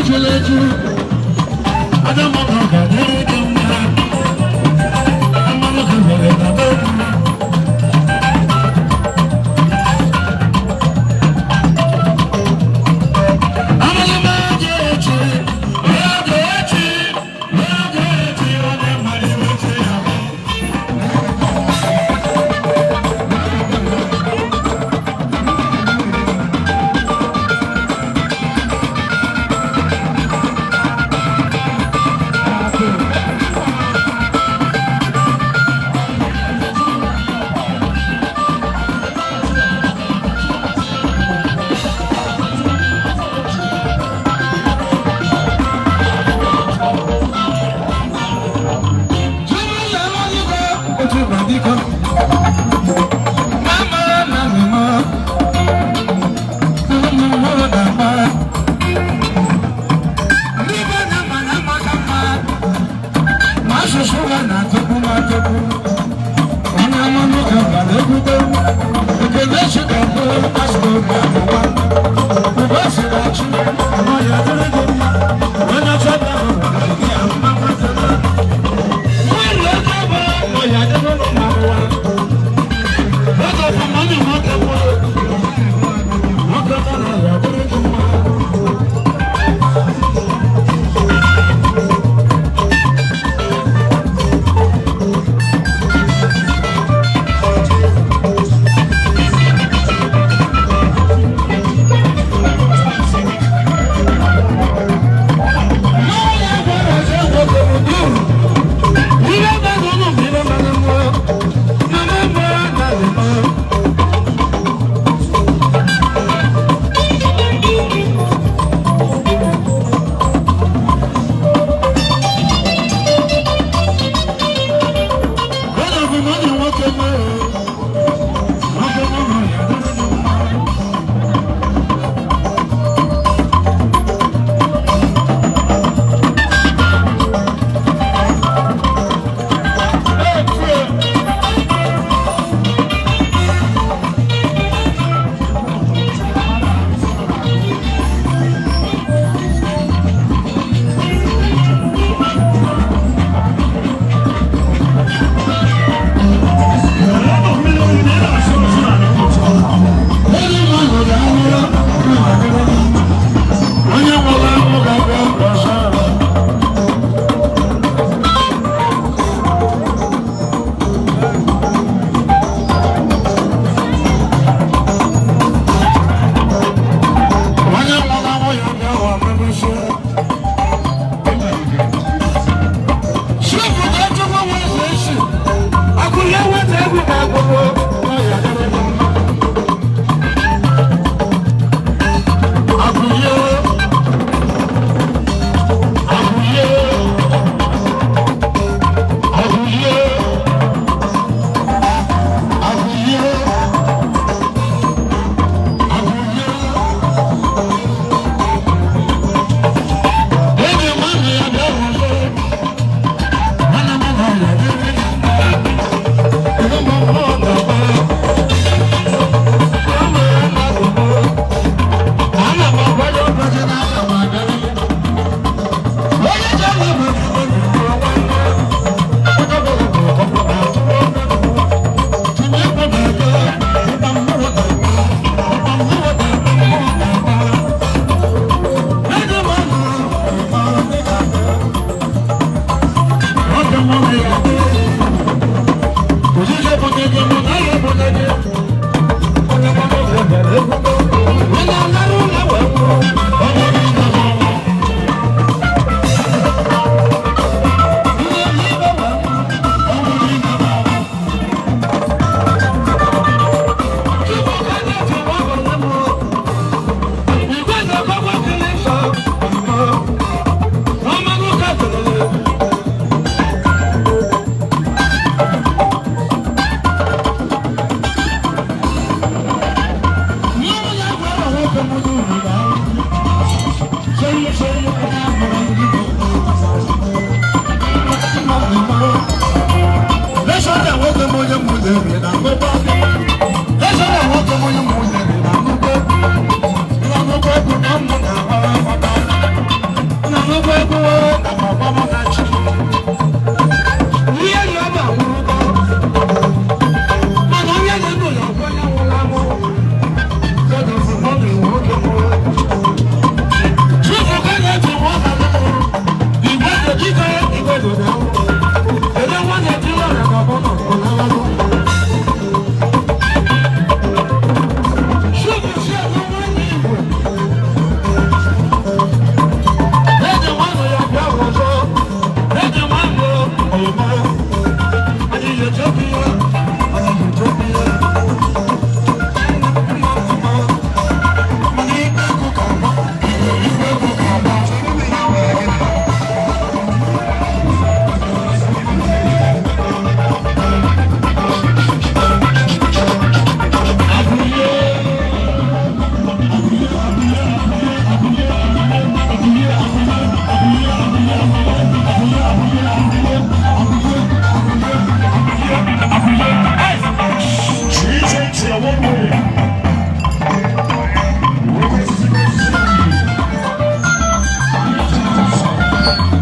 Jụrụ eju, Adamma ga-adịrị gị mma. Mmanụ gị nwere na be m.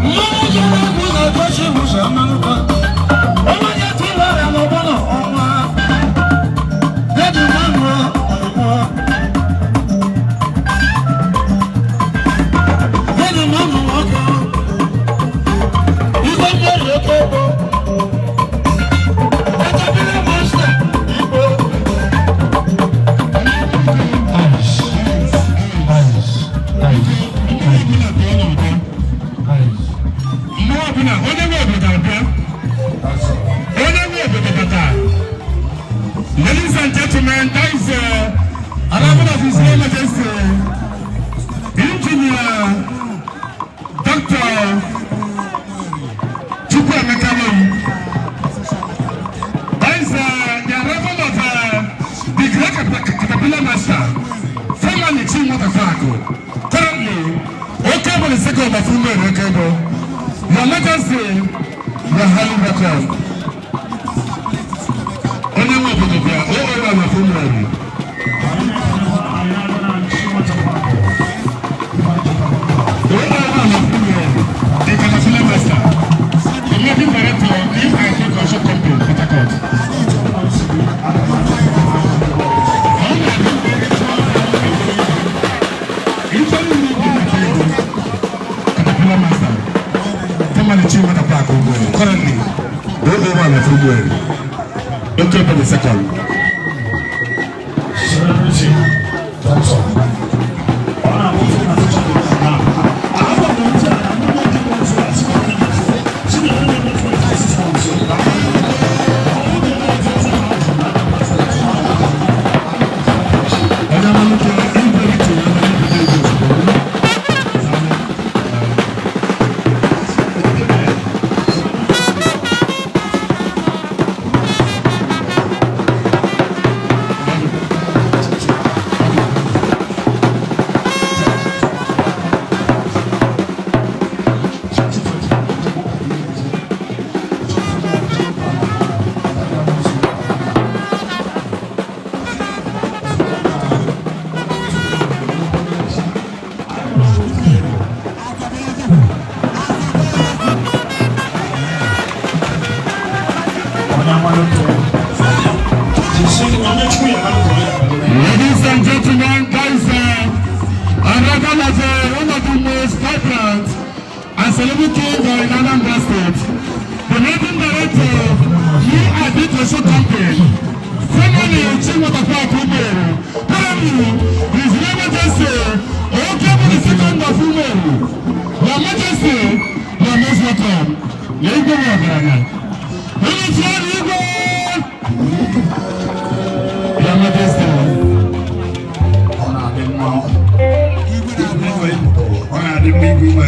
Mmanwụ jere egwu na-egosi ụzọ mmanụkwa. Ọnwa ga-eti ọrịa n'ọgbọ na ọnwa. Eji mmanụ ọgbọ. Eji mmanụ nwoke. Igwe mmeri oke ego. Caterpillar master Igbo. Eyes, eyes, eyes, eyes, eyes. Mmụọ ọbụla onye nwe obodo abịa, onye nwe obodo bata. Ladies and gentlemen, that is arrival of His Royal Majesty, Engineer Dr. Chukwuemeka Nworu. That is the arrival of the great Caterpillar Master, formerly Chinwatafaku, currently Okebo the second of Umueri Okebo. Your Majesty, you are highly welcome. Onye nwe obodo bịa, o onye nwe Umueri. Onye nwe Umueri, the Caterpillar Master, the Managing Director, EIT Construction Company, Port Harcourt. Ọ na-abụ ife niile dị maka ego, Caterpillar Master, formerly Chinwatafaku Umueri, currently the Owo of Umueri, Okebo the second. Celebrity doctor. Ọ na-abụ ife na social media na ahụ na ntị a na ndị ndị otu a si si na ndị ndị 26 months. Onye amalite igwe ntị ya na ibido ego ozugbo. Daalụ. Onye amalite jisi onye chukwu ya mmadụ ya. Ladies and gentlemen, guys, arrival of one of the most vibrant and celebrity king in Anambra State, the managing director, UIB Construction Company, formerly Chinwatafaku Umueri, currently His Royal Majesty, Okebo the second of Umueri. Your Majesty, you are most welcome. Igwe ọgaranya. Onye chi ọrụ igwe! Your Majesty. Ọ na-adị mma igwe, ọ na-adị mma igwe inwe.